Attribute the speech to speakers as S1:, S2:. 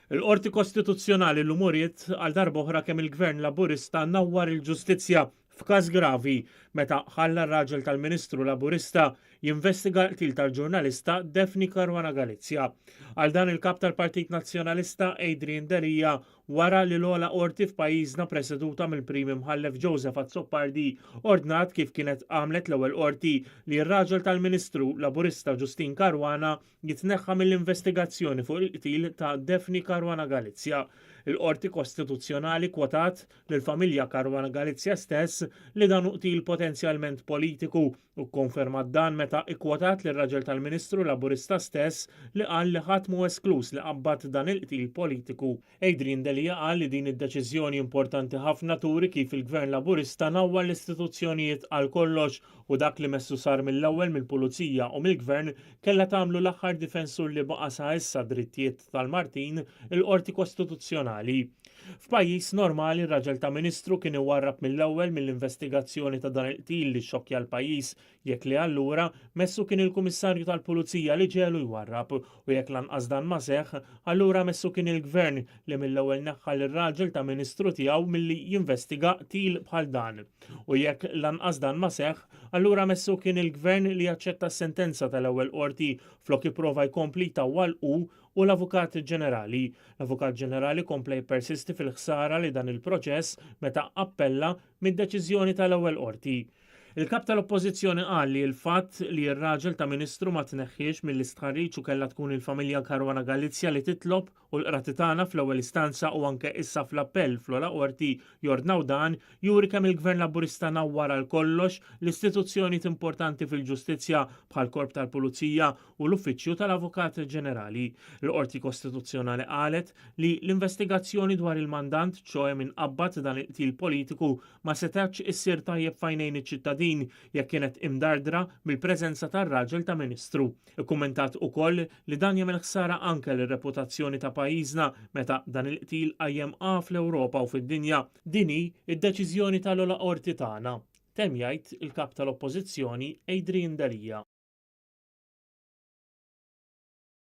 S1: Il-Qorti Kostituzzjonali llum uriet għal darb'oħra kemm il-Gvern Laburista nawwar il-ġustizzja f'każ gravi meta ħalla r-raġel tal-Ministru Laburista jinvestiga l-qtil tal-ġurnalista Daphne Caruana Galizia. Għal dan il-Kap tal-Partit Nazzjonalista Adrian Delia wara li l-ogħla qorti f'pajjiżna preseduta mill-Prim Imħallef Joseph Azzopardi ordnat kif kienet għamlet l-ewwel qorti li r-raġel tal-Ministru Laburista Justyne Caruana jitneħħa mill-investigazzjoni fuq il-qtil ta' Daphne Caruana Galizia. Il-Qorti Kostituzzjonali kwotat lill-familja Caruana Galizia stess li dan hu qtil potenzjalment politiku u kkonfermat dan meta ikkwotat lir-raġel tal-Ministru Laburista stess li qal li ħadd mhu eskluż li qabbad dan il-qtil politiku. Adrian Delia qal li din id-deċiżjoni importanti ħafna turi kif il-Gvern Laburista nawwar l-istituzzjonijiet għal kollox u dak li messu sar mill-ewwel mill-Pulizija u mill-Gvern kellha tagħmlu l-aħħar difensur li baqa' sa issa drittijiet tal-Martin, il-Qorti Kostituzzjonali. F'pajjiż normali r-raġel ta' Ministru kien iwarrab mill-ewwel mill-investigazzjoni ta' dan il-qtil li xxokkja l-pajjiż. Jekk le allura, messu kien il-Kummissarju tal-Pulizija li ġegħlu jwarrab, u jekk lanqas dan ma seħħ, allura messu kien il-Gvern li mill-ewwel neħħa lir-raġel ta' Ministru tiegħu milli jinvestiga qtil bħal dan. U jekk lanqas dan ma seħħ, allura messu kien il-Gvern li aċċetta s-sentenza tal-ewwel Qorti flok ipprova jkompli jtawwal hu u l-Avukat Ġenerali. L-Avukat Ġenerali kompla jippersisti fil-ħsara li dan il-proċess meta appella mid-deċiżjoni tal-ewwel Qorti. Il-Kap tal-Oppożizzjoni qal li l-fatt li r-raġel ta' Ministru ma tneħħiex mill-istħarriġ u kellha tkun il-familja Caruana Galizia li titlob u l-qrati tagħna fl-ewwel istanza u anke issa fl-appell fl-ogħla qorti jordnaw dan juri kemm il-Gvern Laburista nawwar għal kollox l-istituzzjonijiet importanti fil-ġustizzja bħall-Korp tal-Pulizija u l-Uffiċċju tal-Avukat Ġenerali. Il-Qorti Kostituzzjonali qalet li l-investigazzjoni dwar il-mandant, ċoe min qabbad dan il-qtil politiku, ma setgħetx issir tajjeb f'għajnejn iċ-ċittadin jekk kienet imdardra mill-preżenza tar-raġel ta' Ministru. Ikkummentat ukoll li dan jagħmel ħsara anke lir-reputazzjoni ta' pajjiżna meta dan il-qtil qajjem għa fl-Ewropa u fid-dinja. Din hi d-deċiżjoni tal-ogħla qorti tagħna, temm jgħid il-Kap tal-Oppożizzjoni Adrian Delia.